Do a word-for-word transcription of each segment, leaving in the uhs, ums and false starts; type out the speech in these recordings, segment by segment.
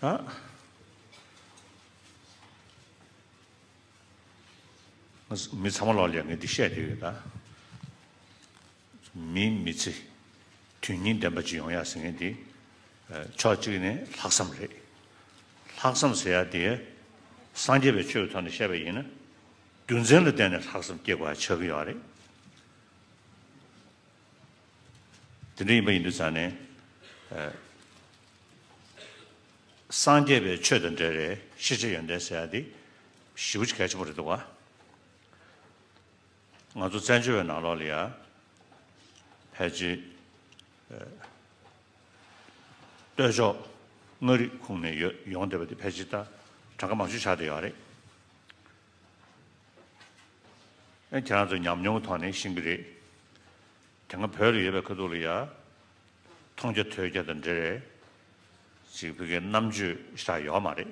ད་མི་ཚང་མ་ལོག་ལ་ངས་འདི་བཤད་བསྡད་ཡོད་ད། མིའི་མི་ཚེ་དོན་སྙིང་ལྡན་པ་ཅིག་ཡོང་ཡག་ཟེར་མཁན་དེ། ཕྱོགས་གཅིག་ནས་ལྷག་བསམ་རེད། ལྷག་བསམ་ཟེར་ཡག་དེ་སངས་རྒྱས་པའི་ཆོས་ཀྱི་ཐོག་ནས་བཤད་པ་ཡིན་ན། རྒྱུ་མཚན་ལ་བརྟེན་ནས་ལྷག་བསམ་སྐྱེ་དགོས་ཡག་ཆགས་ཀྱི་ཡོད་རེད། དེ་འདྲ་ཡིན་པ་ཡིན་དུས་ཙང་ནས། ཨ། སངས་རྒྱས་པའི་ཆོས་དང་འབྲེལ་བའི་ཤེས་བྱ་ཡོན་ཏན་ཟེར་ཡག་དེ་ཞེ་པོ་ཅིག་གལ་ཆེན་པོ་རེད་འདུག་བ། ང་ཚོ་བཙན་བྱོལ་བའི་ནང་ལོགས་ལ་ཡ། ཕལ་ཆེར། ཨ། སྟོད་ཕྱོགས་མངའ་རིས་ཁོངས་ནས་ཡོད་ཡོང་བསྡད་པ་དེ་ཕལ་ཆེར་ད་གྲངས་ཀ་མང་ཤོས་ཆགས་བསྡད་ཡོད་རེད། ཨེ། ཁྱེད་རང་ཚོ་ཉམས་མྱོང་གི་ཐོག་ནས་ཤེས་ཀྱི་རེད། དེ་སྔ་བོད་ལ་ཡོད་པའི་ཁ་ཐུག་ལ་ཡ། མཐོང་རྒྱ་ཐོས་རྒྱ་དང་འབྲེལ་བའི་ཅིག་ཕ་གིའི་རྣམ་དཔྱོད་ཞེ་དྲག་ཡོད་མ་རེད།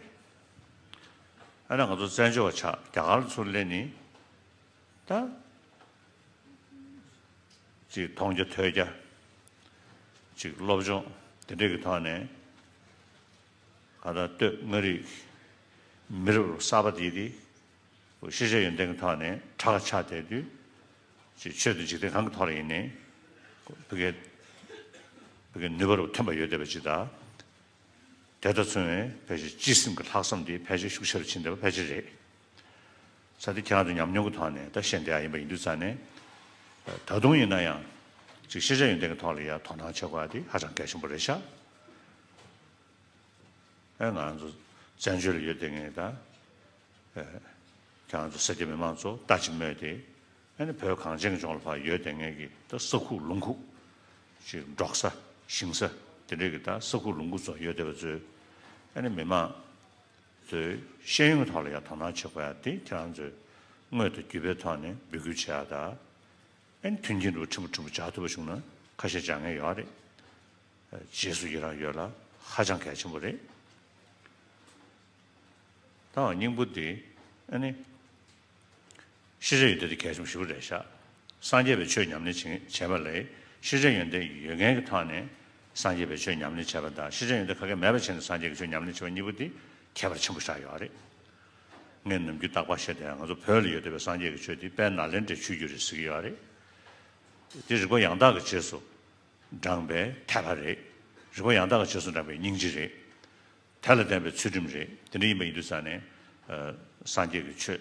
ཨ་ནི་ང་ཚོ་བཙན་བྱོལ་བ་ཆགས། རྒྱ་གར་ལ་ཚུར་སླེབས་ནས་ད་ཅིག་མཐོང་རྒྱ་ཐོས་རྒྱ། ཅིག་སློབ་སྦྱོང་དེ་འདྲས་ཀྱི་ཐོག་ནས། གང་ལྟར་སྟོད་མངའ་རིས་མི་རབས་གསར་པ་དེ་དེ། ཤེས་བྱ་ཡོན་ཏན་གྱི་ཐོག་ནས་དྲག་ཆགས་བསྡད་དུས། ཅིག་ཆོས་དང་འཇིག་རྟེན་གང་གི་ཐོག་ལ་ཡིན་ནའི། ཕ་གིའི་ཕ་གིའི་ནུས་པ་རུ་ཐོན་པ་ཡོད་བསྡད་པ་ཅིག་དང་། དེ་དང་མཚུངས་པའི་ཕལ་ཆེར་སྤྱི་སེམས་ཀྱི་ལྷག་བསམ་དེ་ཕལ་ཆེར་ཤུགས་ཆེ་རུ་ཕྱིན་བསྡད་པ་ཕལ་ཆེར་རེད། ས་དེ་ཁྱེད་རང་ཚོ་ཉམས་མྱོང་གི་ཐོག་ནས་ད་བཤད་བསྡད་ཡ་ཡིན་པ་ཡིན་དུས་ཙང་ནས། ད་དུང་ཡིན་ན་ཡང་། ཅིག་ཤེས་བྱ་ཡོན་ཏན་གྱི་ཐོག་ལ་ཡ་དོ་སྣང་བྱེད་དགོས་ཡ་དེ་ཧ་ཅང་གལ་ཆེན་པོ་རེད་ཤག་ཨེ། ང་ཚོ་བཙན་བྱོལ་ལ་ཡོད་བསྡད་མཁན་དང་། ཨེ། ཁྱེད་རང་ཚོ་སེར་སྐྱ་མི་མང་ཚོ་ལྟ་ཅི་སྨོས་ཏེ། ཨ་ནི་བོད་གངས་ཅན་གྱི་ལྗོངས་ལ་ཕར་ཡོད་བསྡད་མཁན་གྱི་ད་ས་ཁུག་ལུང་ཁུག་ཅིག་འབྲོག་ས་ཞིང་ས་དེ་འདྲས་ཀྱི་ད་ས་ཁུག་ལུང་ཁུག་ཚོ་ཡོད་བསྡད་པ་ཚོས། ཨ་ནི་མི་མང་ཚོས་ཤེས་ཡོན་གྱི་ཐོག་ལ་ཡང་དོ་སྣང་བྱེད་དགོས་ཡ་དེ་ཁྱེད་རང་ཚོས་དངོས་དང་བརྒྱུད་པའི་ཐོག་ནས་འབོད་སྐུལ་བྱེད་ཡ་དང་། ཨ་ནི་མཐུན་རྐྱེན་འདྲ་བོ་ཕྲན་བུ་ཕྲན་བུ་སྦྱར་ཐུབ་པ་བྱུང་ན་ཁ་ཤས་སྦྱར་མཁན་ཡོད་རེད། རྗེས་སུ་ཡི་རང་ཡོད་ལ་ཧ་ཅང་གལ་ཆེན་པོ་རེད། ད་སྙིང་པོ་འདི་ཨ་ནི་ཤེས་བྱ་ཡོད་དེ་དེ་གལ་ཆེན་པོ་ཞེ་པོ་རེད་ཤག་སངས་རྒྱས་པའི་ཆོས་ཉམས་ལེན་བྱེད་བྱས་པ་ལས་ཤེས་བྱ་ཡོན་ཏན་ཡོད་མཁན་གྱི་ཐོག་ནས་སངས་རྒྱས་པའི་ཆོས་ཉམས་ལེན་བྱས་པ་དང་། ཤེས་བྱ་ཡོན་ཏན་ག་གེ་མེད་པ་བྱས་ནས་སངས་རྒྱས་ཀྱི་ཆོས་ཉམས་ལེན་བྱས་པ་གཉིས་པོ་དེ་ཁྱད་པར་ཆེན་པོ་ཞིག་ཡོད་རེད། ངས་ནམ་རྒྱུན་རྟག་པར་བཤད་དེ། ང་ཚོ་བོད་ལ་ཡོད་བསྡད་པའི་སངས་རྒྱས་ཀྱི་ཆོས་དེ་དཔལ་ནཱ་ལེནྡྲའི་ཆོས་བརྒྱུད་རེད་ཟེར་གྱི་ཡོད་རེད། དེ་རིག་པ་ཡང་དག་གི་རྗེས་སུ་འབྲངས་པའི་ཐེག་པ་རེད། རིག་པ་ཡང་དག་གི་རྗེས་སུ་འབྲངས་པའི་སྙིང་རྗེ་རེད། དེ་ལ་བརྟེན་པའི་ཚུལ་ཁྲིམས་རེད། དེ་འདྲ་ཡིན་པ་ཡིན་དུས་ཙང་ནས། ཨ། སངས་རྒྱས་ཀྱི་ཆོས་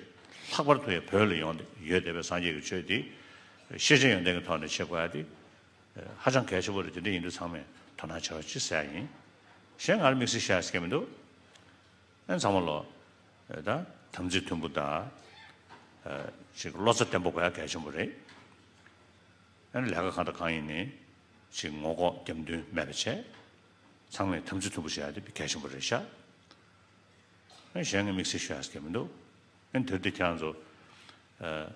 ལྷག་པར་དུ་ཡང་བོད་ལ་ཡོང་སྟེ་ཡོད་བསྡད་པའི་སངས་རྒྱས་ཀྱི་ཆོས་དེ་ཤེས་བྱ་ཡོན་ཏན་གྱི་ཐོག་ནས་བྱེད་དགོས་ཡ་དེ་ཧ་ཅང་གལ་ཆེན་པོ་རེད། དེ་འདྲ་ཡིན་དུས་ཚང་མས་དོ་སྣང་བྱེད་རོགས་གྱིས་ཟེར་ཡ་ཡིན། གཞན་ང་ལ་དམིགས་བསལ་བཤད་ཡ་ཟེར་མཁན་མི་འདུག་ཨ་ནི་ཚང་མ་ལོ། ཨ། ད་དམ་ཚིག་མཐུན་པོ་དང་། ཨ། ཅིག་བློ་རྩ་བརྟན་པོ་དགོས་ཡ་གལ་ཆེན་པོ་རེད། ཨ་ནི་ལས་ཀ་གང་དང་གང་ཡིན་ནའི་ཅིག་ངོ་ལྐོག་རྒྱབ་མདུན་མེད་པ་བྱས། ཚང་མས་དམ་ཚིག་མཐུན་པོ་བྱེད་ཡ་དེ་གལ་ཆེན་པོ་རེད་ཤག་ཨ་ནི་གཞན་ངས་དམིགས་བསལ་ཞུ་ཡ་ཟེར་མཁན་མི་འདུག་ཨ་ནི་དེར་དེ་ཁྱེད་རང་ཚོ། ཨ།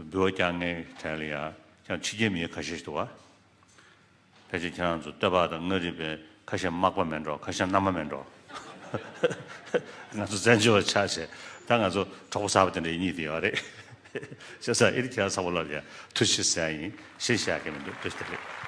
འབུལ་བ་རྒྱག་མཁན་གྱི་གྲས་ལ་ཡ་ཁྱེད་རང་ཕྱི་རྒྱལ་མི་ཡུལ་ཁ་ཤས་ཤིག་འདུག་བ། ཕལ་ཆེར་ཁྱེད་རང་ཚོ་སྟོད་པ་དང་མངའ་རིས་པའི་ཁ་ཤས་མག་པ་མེད་འགྲོ། ཁ་ཤས་མནའ་མ་མེད་འགྲོ། ང་ཚོ་བཙན་བྱོལ་བ་ཆགས་བྱས། ད་ང་ཚོ་གྲོགས་པོ་གསར་པ་དེ་འདྲ་ཡིན་གཉིས་དེ་ཡོད་རེད། བྱས་ཙང་ཨེ་རི་ཁྱེད་རང་ཚང་མ་ལ་ཡ་ཐུགས་རྗེ་ཆེ་ཟེར་ཡ་ཡིན། གཞན་བཤད་ཡ་གང་མི་འདུག་ཐུགས་རྗེ་ཆེ།